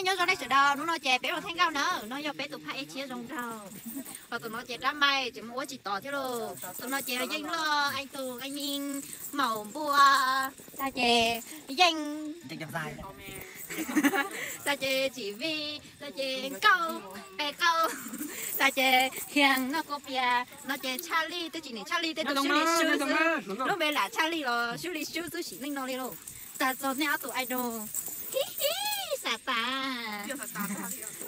Nyob zoo nej sawv daws, hnub no ces peb mus thaij nkauj na, no yog peb tus phaj ej tshiab zoo nraug. Ho tus no ces rab mais tseem mus ua tsis tod thiab lauj. Tus no ces yeej loj, tus yeej maum npua, tag ces yeej, tag ces tsim vij, tag ces nkauj, pes qaug, tag ces hias noj kua pias, no ces tshaj lij, twb tsis nim tshaj lij, tej tus sub li sub xwb, lub npe lam tshaj lij los sub li sub xwb sim neej no li lauj. Tag txog nej ob tus idol, hi hi, xav tas.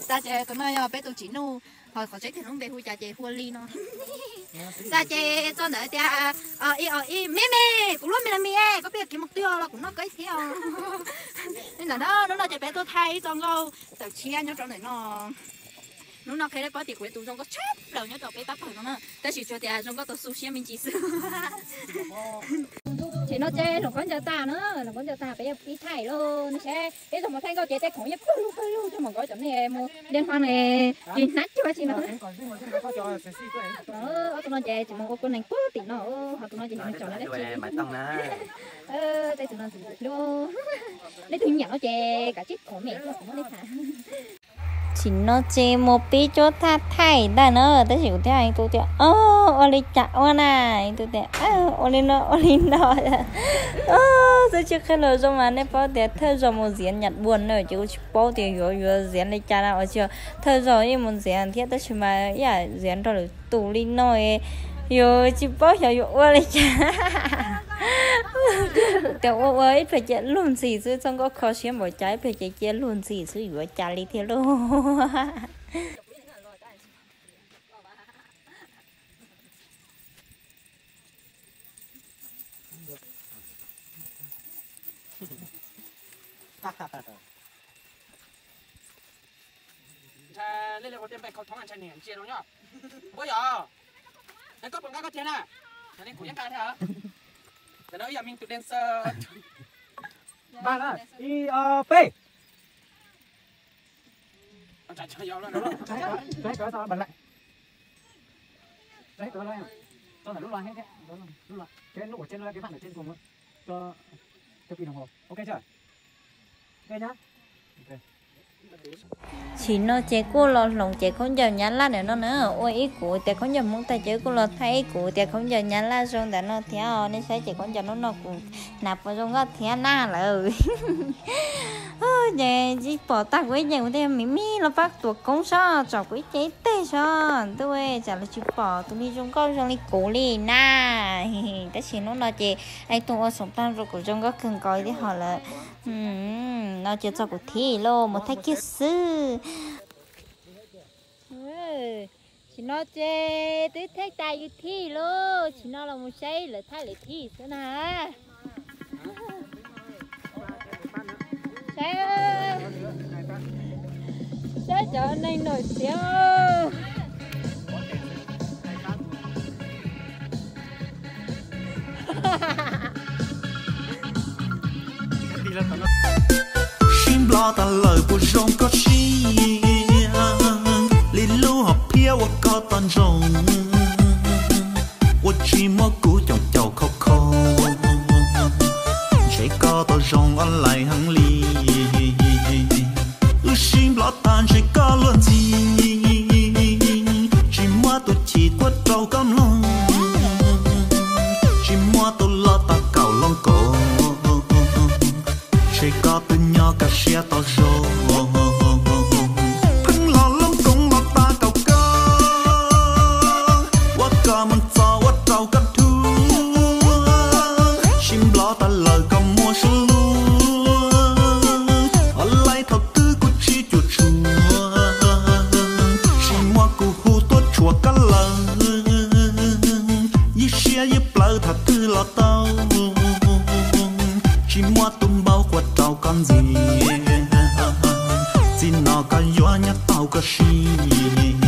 Tag ces tus no yog peb tus tsim nuj, ho qhov tseeb tiag lub npe hu cas ces hu li no. Tag ces txog ntawd tias, ib o ib, me me, kuv lub me la mi, koj pheej kev mus twg los kuv noj koj ib thiab os. Li ntawd na, hnub no ces peb tuaj thaij ib txoj nkauj tawm tshiab nyob rau ntawm no. Hnub no qhia nej paub tias kuv yog tus zoo nkauj tshaj plaws nyob rau peb pab pawg no na, tab sis tsuas tias zoo nkauj tau xu siab me ntsis xwb. Tam sim no ces hluas nkauj ncaws tag na, hluas nkauj ncaws tag peb yuav pib thaij lauj. Nej saib peb zaum mus thaij nkauj ces tej khoom yeej pawg lug pawg lug coj mus nkaus cov nej mus liaj hma ne, tsis hnab cuag tsis no. Ob tug no ces tseem mus ua kua nees puag tim no, ho tus no ces tseem tsom nej dab tsi. Tej tus no ntxim hlub. Leej twg nyiam no ces kav tsij comment tuaj kuv muab nej tham. Tam sim no ces mus pib cuab thaj thaij ntag na, tab sis kuv thiaj hais tus tias, ua li cas ua na, tus tias, ua li no ua li no. Xwb tsis qhia los zoo mas nej paub tias thawj zaug mus nziav nyam dua na ces kuv tsis paub tias yuav yuav nziav li cas na, uas tsis thawj zaug yeej mus nziav thiab tab sis mas ib yam nziav nrog lwm tus li no, yuav tsis paub xyov yuav ua li cas. Tias ua ua ib pliag cia luag ntxhi xwb, txoj nkauj kho siab npaum cas ib pliag ces cia luag ntxhi xwb yuav cas li thiab lauj. Ntshai leej li ua tej npe khau thoob ntshai niam ntsia rau nyob. Puab yog, es koj puas nqa koj tiag na? Kuv yeej nqa thiab. Tam no ib yam me tus dancer. Ib, ob, peb. Tam sim no ces kuj los hloov ces khaub ncaws Nyab Laj ntawm no na, ua ib kuv tias khaub ncaws Hmoob tag ces kuj los thaij ib kuv tias khaub ncaws Nyab Laj zoo ntawm no thiab os. Nej saib ces khaub ncaws hnub no kuv hnav puas zoo nkauj thiab na lawm. Ces tsis pom tag kuv ib ce, kuv thiaj me me los pab tuav koob sob tsom kuv ib ce ib teg sob ntuj, tsam lawv tsis pom tus me zoo nkauj zoo li kuv li na. Tab sis hnub no ces ib tug ua xoom tag rau kuv zoo nkauj kawg nkaus thiab ho lawm. No ces txog kuv thib lauj, mus thaij kiag xwb. Tam sim no ces twb thaij tas yus thib lauj, tam sim no los mus saib lawv thaij lawv thib xwb na. Saib, saib cov neeg noj siab. Sib nplog tas lawm puas zoo koj siab, li lub hom phiaj ua koj tog ntsoov, ua tsis muab kuv caum caum khov kho, ntshe koj tau zoo online heev li. Wb sib nplog tag ntshe koj luag ntxhi, tsis muab tus chim kuab rau koj mloog, tsis muab tus loj tau kaum loo kaum, ntshe koj twb nyob kaj siab tau zoo. Pheej los loo koov los tau kaum koj, ua koj mus txog ua rau koj dhuav, sib nplog tas lawm koj muaj sib hlub, online thaum twg kuv tsis cuam tshuam, tsis muab kuv hu tuaj tshuam koj lawm. Ywj siab ywj plawv thaum twg los tau, tsis muab tus npau quas rau koj ntxias, txij no koj yuav nyob tau koj siab.